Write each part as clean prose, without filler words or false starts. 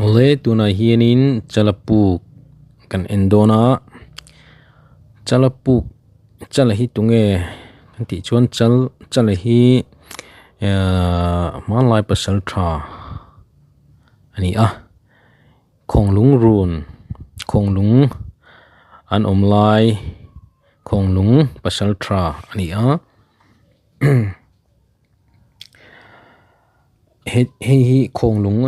Awle tunah hianin chala puk kan en dawn a chala puk chala hi tunge kan tih chuan chal chala hi ahh hmanlai pasal tha a ni a khawnglung run khawnglung an awm lai khawnglung pasal tha a ni a. He hei hi khawnglung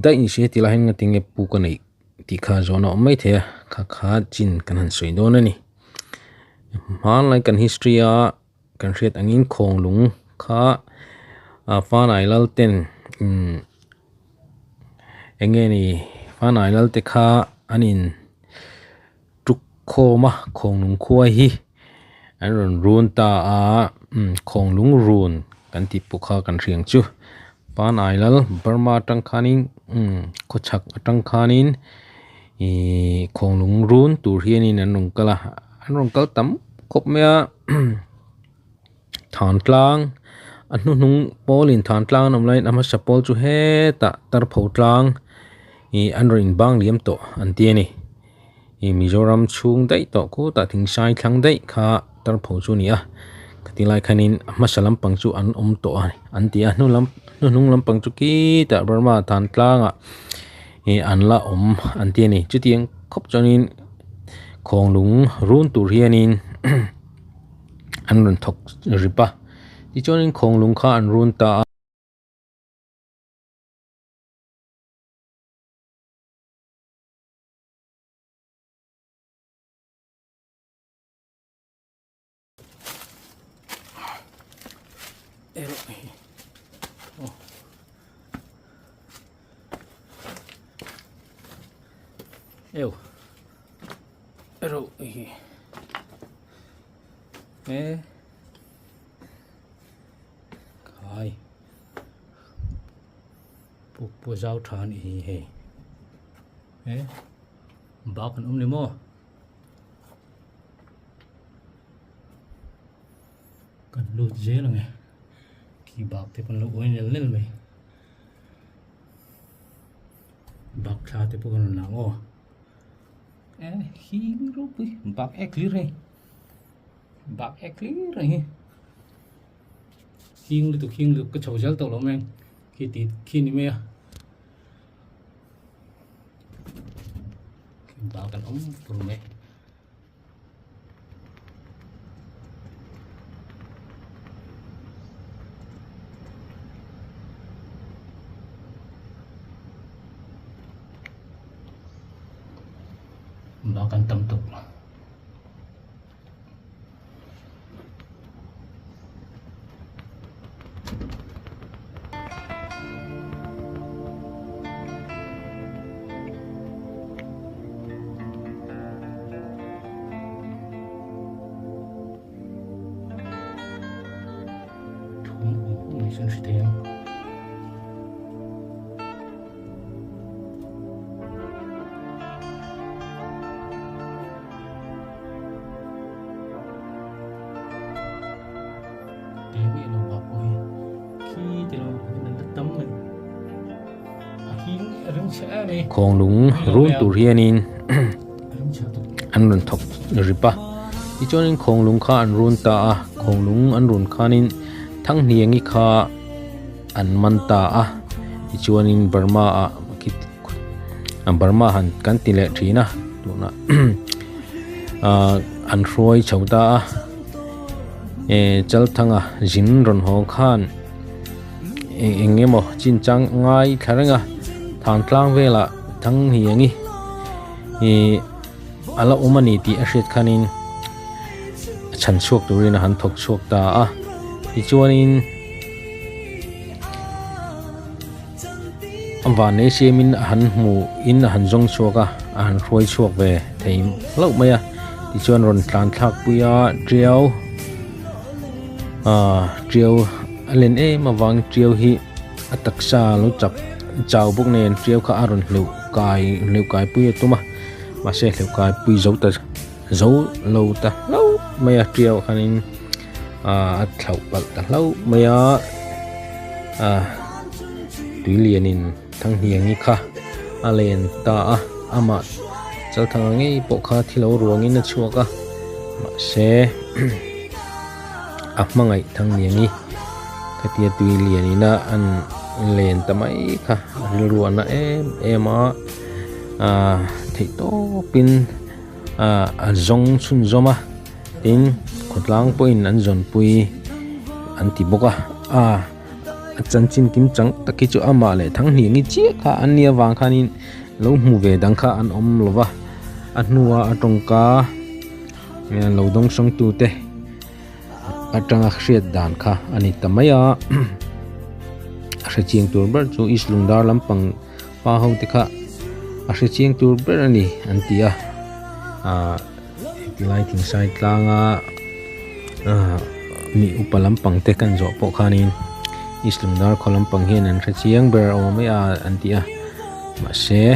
daih ni se ti lai hian ngatinge puk a neih tih kha zawn a awm maithei a kha kha chin kan han sawi dawn a ni hmanlai kan history a kan hriat angin khawnglung kha ah fanai lal ten imm eng nge ni fanai lal te kha an in tuk khawm a khawnglung khua hi an rawn run ta a umm khawnglung run kan tih pawh kha kan hria ang chu panai lal burma atang khanin umm khawchhak atang khanin ihh khawnglung run tur hianin an rawn kal a an rawn kal tam khawp mai a thantlang a hnuhnung pawlin thantlang an awm laiin a hmasa pawl chu hetah tarpho tlang ih an rawn inbang liam tawh an ti a ni. Ih Mizoram chhung daih tawh khutah thingsai thlang daih kha tarpho chu a ni a khati lai khanin a hmasa lampang chu an awm tawh a an ti a hnu lam hnuhnung lampang chu khitah Burma tan tlangah ih an la awm an ti a ni chutiang khawp chuanin khawnglung run tur hianin an rawn thawk rip a tichuanin khawnglung kha an run ta a. Eu erawh hi e khai puk pawh zau tha a nih hi hei e bak an awm ni maw kan lut zel ang e khi bak te pawn lo uai nel nel mai bak thla te pawh kan rawn lang aw e hing ropui bak ek hlir hei bak ek hlir a hi hing lutuk hing lutuk ka chho zel tawh lo mai khi tih khi ni mai a bak an awm tur mai. Bak an tam tuk. Khawnglung run tur hianin an rawn thawk rip a tichuanin khawnglung kha an run ta a khawnglung an run khanin Thanghniangi kha an man ta a tichuanin Burma ah Burma han kan ti leh thin a tunah ah an hruai chho ta a eh Chalthanga zin rawn haw khan eng eng emaw chinchang ngai thla reng a thantlang velah Thanghniangi ih a la awm a ni tih a hriat khanin a chhan chhuak turin a han thawk chhuak ta a tichuanin a van nei siamin a han hmu in a han zawng chhuak a a han hruai chhuak ve thei hlauh mai a tichuan rawn tlan thlak pui a tiau ah tiau a len em avangin tiau hi a taksa lo chak chau bawk nen tiau kha a rawn hleuh kai hleuh kai pui a tum a mahse hleuh kai pui zo ta zo lo ta hlauh mai a tiau khanin ah a thlauh palh ta hlauh mai a ah tui lianin Thanghniangi kha. a len ta a, amah Chalthanga ngei pawh kha thi lo ruangin a chhuak a, mahse a hmangaih Thangliangi khatia tui lianina an len ta mai kha a rilru a na em em a, ah theihtawpin ah a zawng chhunzawm a. Tin, khawtlang pawhin an zawnpui an ti bawk a, a a chanchin kim chang tak hi chu amah leh Thanghnengi chiah kha an nih avang khanin lo hmu ve dang kha an awm lo va, a hnua a tawngka lo dawng sawngtute atanga hriat dan kha a ni ta mai a, a hrechiang tur ber chu East Lungdar lampang pa ho te kha a hrechiang tur ber a ni an ti a, ah. Tilai thingsai tlanga ah mi upa lampang te kan zawh pawh khanin East Lungdar khaw lampang hian an hre chiang ber awm mai a an ti a mahse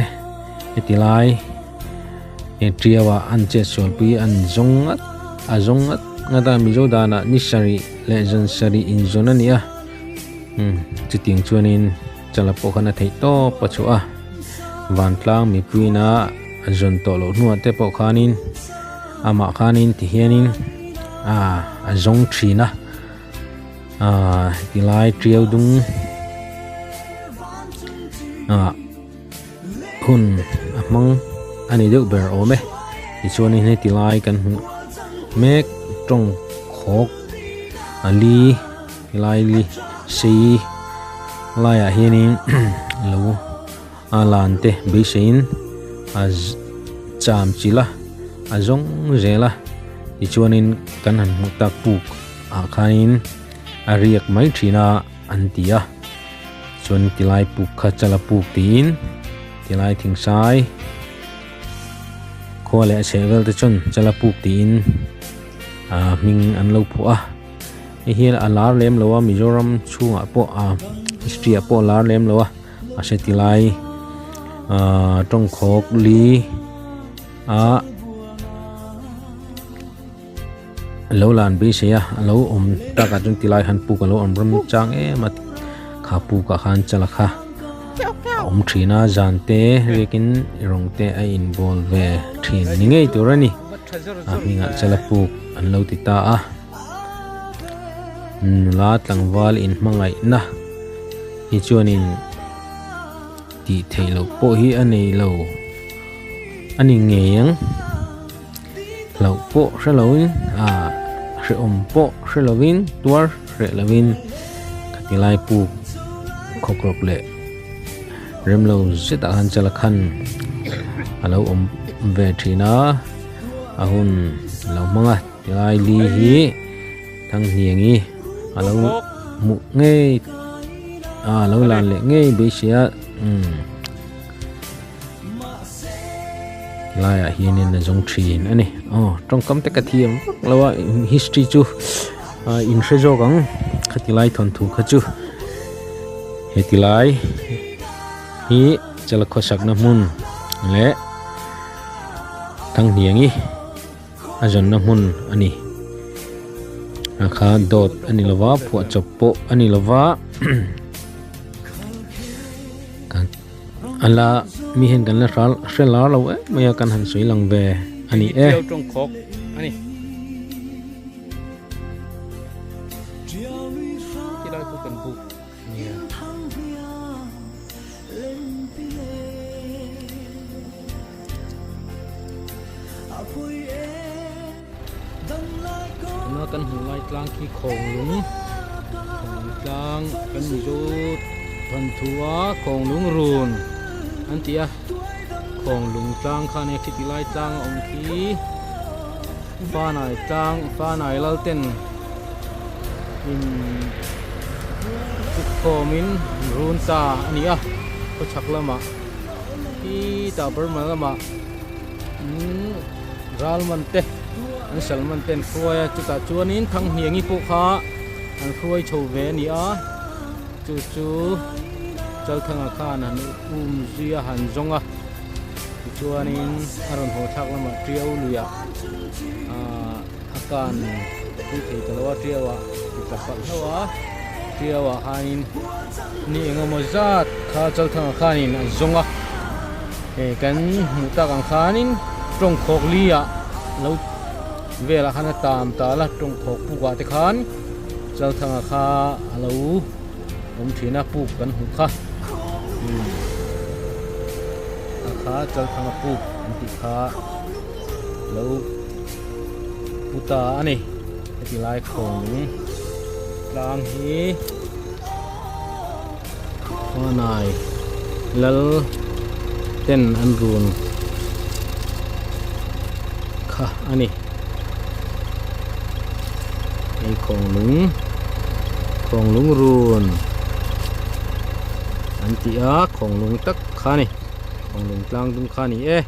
heti lai he tiau ah an chet sual pui an zawng ngat a zawng ngat ngat a Mizo danah ni sarih leh zan sarih inzawn a ni a umm chutiang chuanin Chala pawh khan a theih tawp a chhuah a, vantlang mipuiin a zawn tawh loh hnuah te pawh khanin amah khanin ti hianin ah a zawng thin a, ah tilai tiau dung ah hun a hmang a ni deuh ber awm e tichuanin heti lai kan hmuh mek tawng khawk a li. Laili sei laiah hianin lo a lan te beiseiin a cham chilh a a zawng zel a tichuanin kan han hmuh tak puk ah khanin a riak mai thin a an ti a chuan tilai puk kha chala puk tiin tilai thingsai khua leh a chhehvel te chuan chala puk tiin ah hming an lo phuah a. Hei hian a lar lem lo a Mizoram chhungah pawh ah history ah pawh a lar lem lo a mahse tilai ah tawngkhawk li ah lo lan beisei a a lo awm takah chuan tilai han puk a lo awm ram chang em a kha pukah khan chala kha a awm thin a zan te riakin rawng te a inbawl ve thin ni ngei tur a ni a hmingah chala puk an lo ti ta a. Nula tlangval inhmangaihna hi chuanin tih theih loh pawh hi a nei lo a ni ngei ang hlauh pawh hre loin ah hrehawm pawh hre lovin tuar hreh lovin khati lai puk khawkrawk leh remlo zetah khan chala khan a lo awm ve thin a a hun a lo hmang a. Tilai li hi Thanghniangi a lo hmuh ngei a lo lan leh ngei beisei a umm tilaiah hianin a zawng thin a ni aw tawngkam te ka thiam vak lo a history chu ah in hre zawk ang khatilai thawnthu kha chu he tilai hi chalkhawsakna hmun leh Thanghniangi. A zawnna hmun a ni. A kha dawt a ni lova, phuahchawp pawh a ni lova. A la mi hian kan la hral hre lar lo em mai a kan han sawi lang ve a ni e. Tuna kan hmuh lai tlang khi Khawnglung Khawnglung tlang kan Mizo thawnthu a Khawnglung run an ti a Khawnglung tlang khan e khiti lai tlang a awm khi Fanai tlang Fanai lal ten in tukkhawmin run ta a ni a khawchhak lamah khitah Burma lamah umm ral man te an sal man te an hruai a chutah chuanin Thanghniangi pawh kha an hruai chho ve a ni a chu chu Chalthanga khan han um zui a han zawng a tichuanin a rawn haw thlak lamah Tiau luiah ahh a kan pui thei ta lo a Tiau ah ti tla palh hlauh a Tiau ah khanin ni engemaw zat kha Chalthanga khanin a zawng a. Hei kan hmuh tak ang khanin tawngkhawk li ah lo velah khan a tam ta la tawngkhawk puk ah te khan Chalthanga kha a lo awm thin a puk kan hmuh kha umm a kha Chalthanga puk an tih kha lo pu ta a ni heti lai khawnglung tlang hi. Khawnai lal ten an run kha a ni. Hei khawnglung khawnglung run an tih a khawnglung tak kha a ni khawnglung tlang dum kha a ni e.